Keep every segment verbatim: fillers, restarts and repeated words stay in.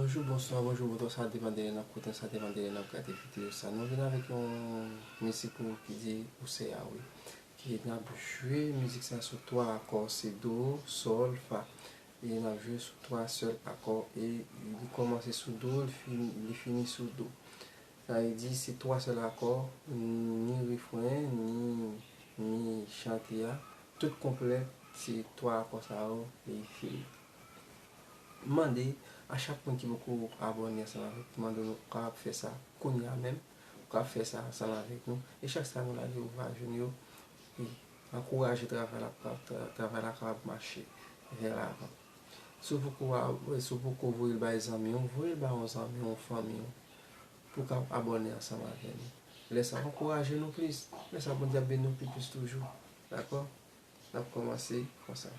Bonjou, bonswa, bonjou, bonjwa, sa depann de lè n ap koute, sa depann de lè n ap gade videyo sa. Nou vin avèk yon mizik pou ki di Ou se Yahweh. Ki n ap jwe mizik sa sou twa akò, se do, sòl, fa. E n ap jwe sou twa sèl akò e li kòmanse sou do, li fini, li fini sou do. Sa vle di se twa sèl akò, ni refren, ni, ni chante a, tout konplè, se twa akò sa yo e fini. M mande a chak moun ki poko abòne ansanm avèk nou, mande nou kapab fè sa kounye a menm, ou kapab fè sa ansanm avèk nou. E chak sa nou lage, ou va jwenn yo. E ankouraje travay la, travay la kapab mache vè lavan. Si w poko, si w poko voye l bay zanmi w, voye l bay yon zanmi w, yon fanmi w, pou w kapab abòne ansanm avè nou. Lè sa, ankouraje nou plis. Lè sa, Bondye ap beni nou pi plis toujou. Dakò? N ap kòmanse konsa.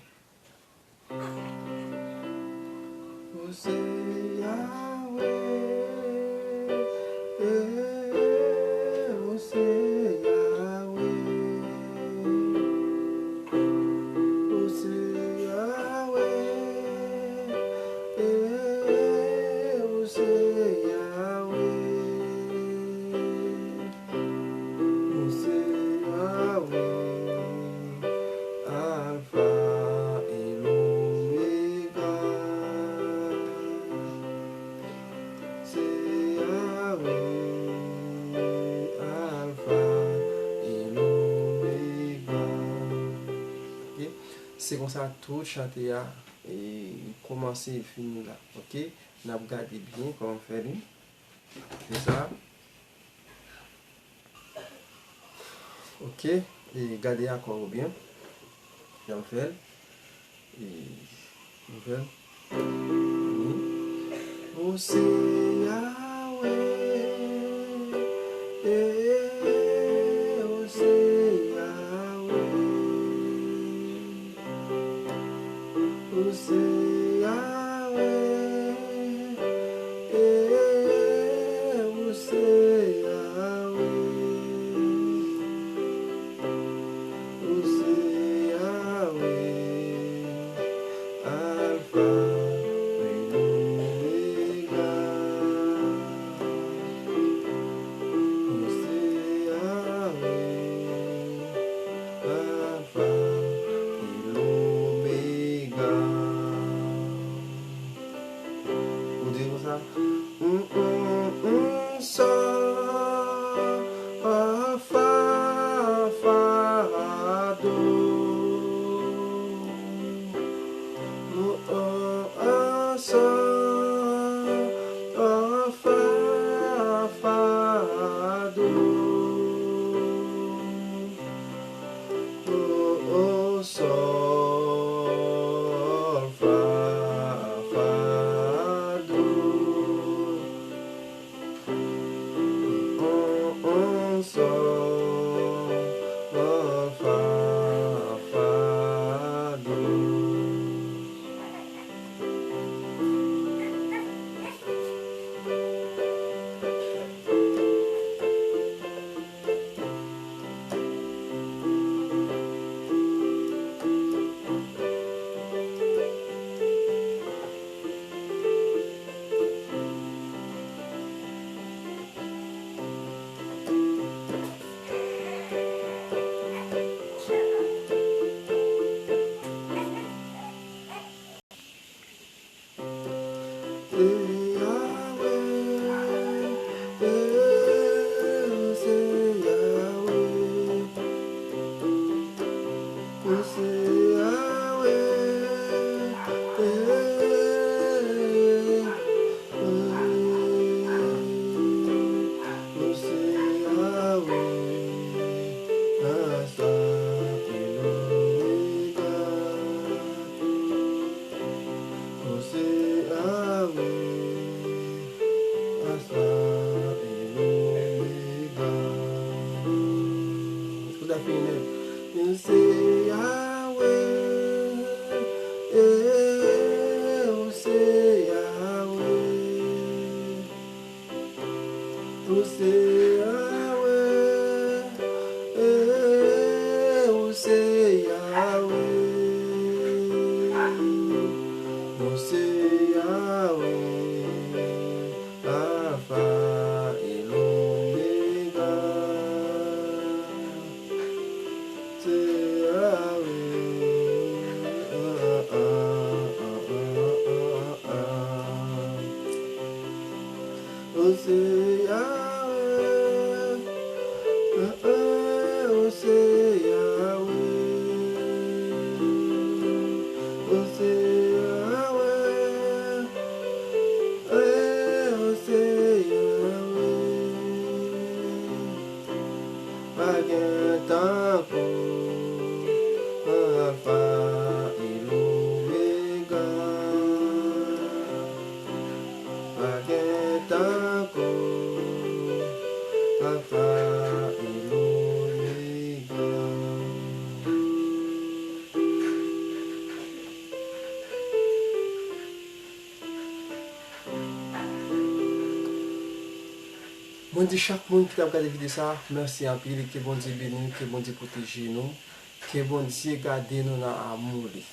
Ou se Yahweh, eh, ou se Yahweh. Ou se Yahweh, eh, ou se Yahweh. Ou se Yahweh, Alfa e Lomega. Se Yahweh, Alfa e Lomega. Ok? Se konsa tout chante a, e, kòmanse e fini la. Ok? N ap gade byen kòman fè li. Se sa. Ok, e gade akò yo byen. Jan m fè l. E, m fè l. Ni. Ou se Yahweh, eh, ou se Yahweh. Ou se Yahweh, eh, ou se Yahweh. Ou se Yahweh, Alfa e Omega. Ou se Yahweh, Alfa e Omega. Ou di konsa, mm, mm, mm, sòl, fa, fa, do. Mm, mm, mm, sòl, fa, fa, do. Oh, oh, sòl, fa, fa, do. Oh, oh, sòl, fa, fa, do. Ou se Yahweh, Alfa e Omega. Ou ta fini. Ou se Yahweh, eh, ou se Yahweh. Ou se Yahweh, eh, ou se Yahweh. Ou se Yahweh, Ou se Yahweh, eh, eh, ou se Yahweh, ou se Yahweh, eh, ou se Yahweh. Pa gen tankou Alfa e Omega. Pa gen tankou Alfa e Omega. Mwen di chak moun ki t ap gade videyo sa, mèsi anpil, ke Bondye beni nou, ke Bondye pwoteje nou, ke Bondye gade nou nan amou li.